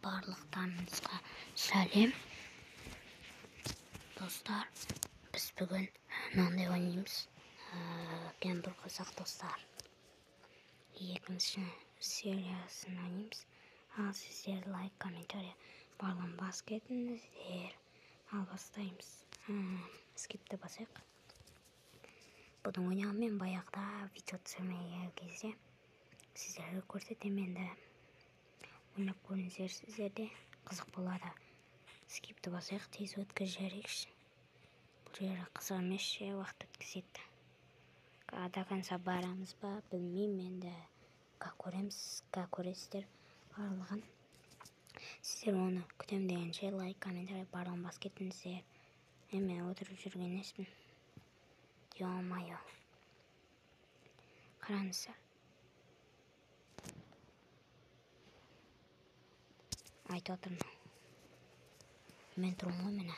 Барлықтарыңызға сәлем. Достар, біз бүгін мынандай ойнаймыз. Кемпір қазақ достар. Екінші сериясын ойнаймыз. Ал сіздер лайк, комментарий барлығын басып кетіңіздер. Ал бастаймыз. Скипті басайық. Бұның ойнағанмен мен баяғыда видео түсірмеген кезде сіздерге көрсетемін енді. Ойнап көріңіздер, сіздерде қызық болады. Скипті басайық, тез өткізіп жіберейікші. Бұл жері қызық емес ше, уақыт өткізеді. До конца барамыз ба, білмеймін енді. Как көреміз, как көресіздер барлығын. Сіздер оны күтем дегенше лайк, комментарий барлығын басып кетіңіздер. Мен отырып жүрген емеспін. Ё-моё. Қараңыздар. Айтып отырмын. Мен тұрмын ғой міне.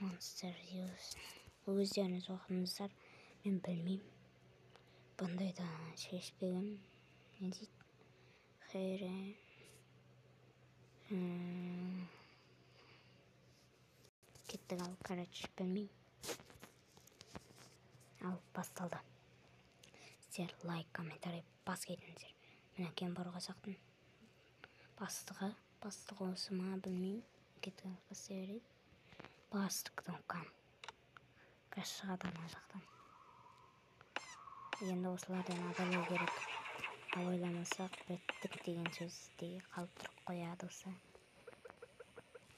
Monster Use. Өздеріңіз оқыңыздар. Мен білмеймін. Бұндайды шешпегем. Не дейді? Хейре. Кеттік ал, короче, білмеймін. Ал, басталды. Сіздер лайк, комментарий басып кетіңіздер. Міне кемпір қазақтың бастығы, бастығы осы ма білмеймін. Кеттік, бастай берейік. Бастық кнопканы. Қазір шығады ана жақтан. Енді осылардан абайлау керек. Абайламасақ біттік деген сөз де қалып тұрып қояды осы.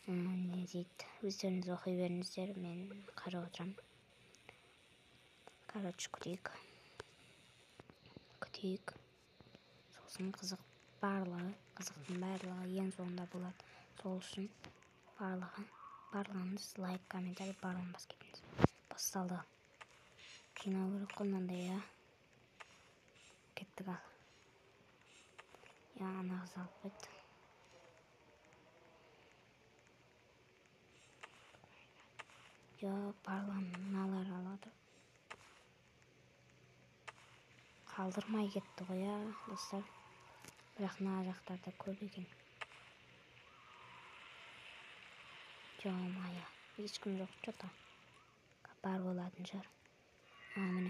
Не дейді? Өздеріңіз оқи беріңіздер, мен қарап отырамын. Короче, күтейік. Күтейік. Сосын қызық барлығы, қызықтың барлығы ең соңында болады. Сол үшін барлығыңыз лайк, комментарий барлығын басып кетіңіз. Басталды. Жинау керек қой мынандай, иә. Кеттік ал. Я, ана қыз алып қойды. Я, барлығын мыналар алады. Қалдырмай кетті ғой, иә, достар. Бірақ мына жақтарда көп екен. Ё-моё, ешкім жоқ, чё-то. Бар болатын шығар. Міне.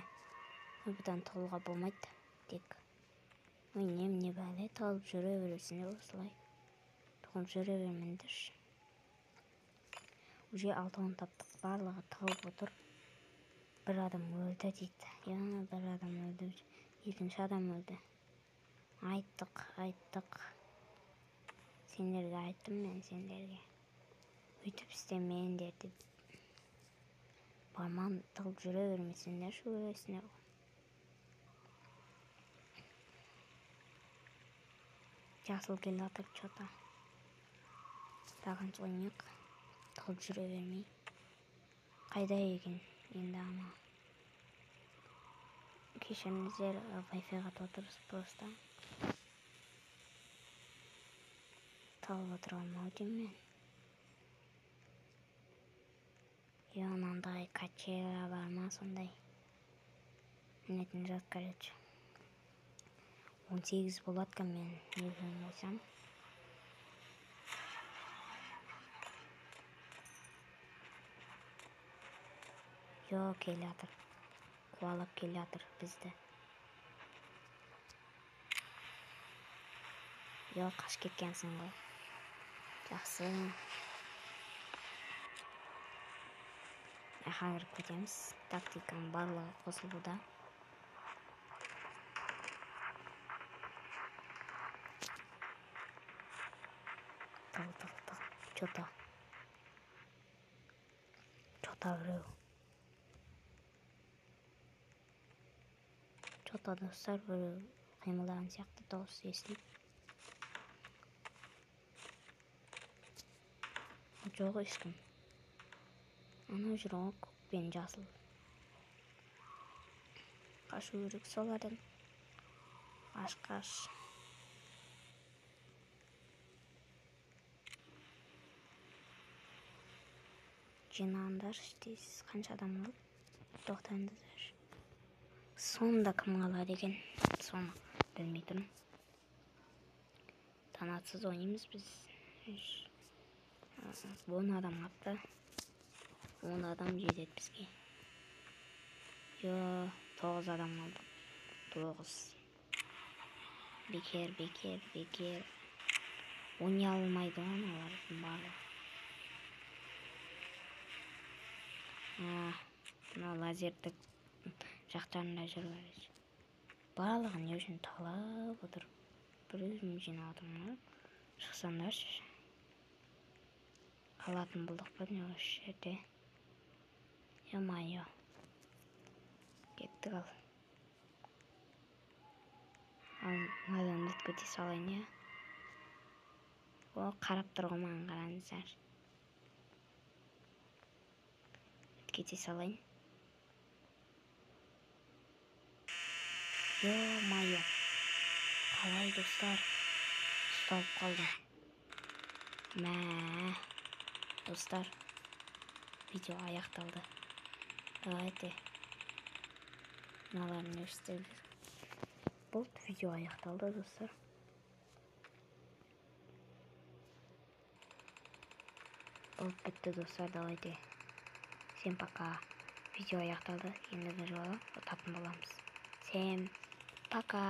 Бұдан тығылуға болмайды. Тек. Ой, немене бәле, тығылып жүре бересіңдер осылай. Тығылып жүре бермеңдерші. Уже алтауын таптық, барлығы тығылып отыр. Бір адам өлді дейді. Я, бір адам өлді. Екінші адам өлді. Айттық, айттық. Сендерге айттым мен, сендерге. Өйтіп істемеңдер деп. Барман тығылып жүре бермесеңдерші, өлесіңдер ғой. Жасыл келе жатыр, чё-то. Тағыншы ойнайық. Тығылып жүре бермей. Қайда екен енді ана? Кешіріңіздер, Wi-Fi-ға отырып просто. Тығылып отырған ау деймін мен. Я, мынандай качеля бар ма сондай? Мінетін зат, короче. 18 болады екен мен екеуін қойсам. Йо, келе жатыр. Қуалап келе жатыр бізді. Йо, қашып кеткенсің ғой. Жақсы. Аха, кіріп кетеміз. Тактиканың барлығы қосылуда. Тығыл, тығыл, тығыл. Чё-то. Чё-то біреу. Чё-то достар біреу қимылдаған сияқты дауыс естіліп. Жоқ ешкім. Анау жүр ғой, көк пен жасыл. Қашу керек солардан. Қаш, қаш. Жинаңдаршы дейсіз. Қанша адам қалды? Тоқтаңыздаршы. Сонда кім қалады екен? Соны білмей тұрмын. Донатсыз ойнаймыз біз. 10 адам қапты. 10 адам жетеді бізге. Йо, 9 адам қалды. 9. Бекер, бекер, бекер. Ойнай алмайды ғой аналардың барлығы. Мына лазерді жақтарында жүр короче. Барлығы не үшін талап отыр? Бір өзім жинап отырмын ғой. Шықсаңдаршы. Қалатын болдық па не осы жерде? Ё-моё. Кеттік ал. Ал мынадан өтіп кете салайын, иә. О, қарап тұр ғой маған, қараңыздар. Өтіп кете салайын. Ё-моё. Қалай, достар? Ұсталып қалдым. Мә. Достар, видео аяқталды. Давайте. Мыналарын не істеп жүр? Болды, видео аяқталды, достар. Болып бітті, достар, давайте. Всем пока. Видео аяқталды. Ендігі жолы ұтатын боламыз. Всем пока.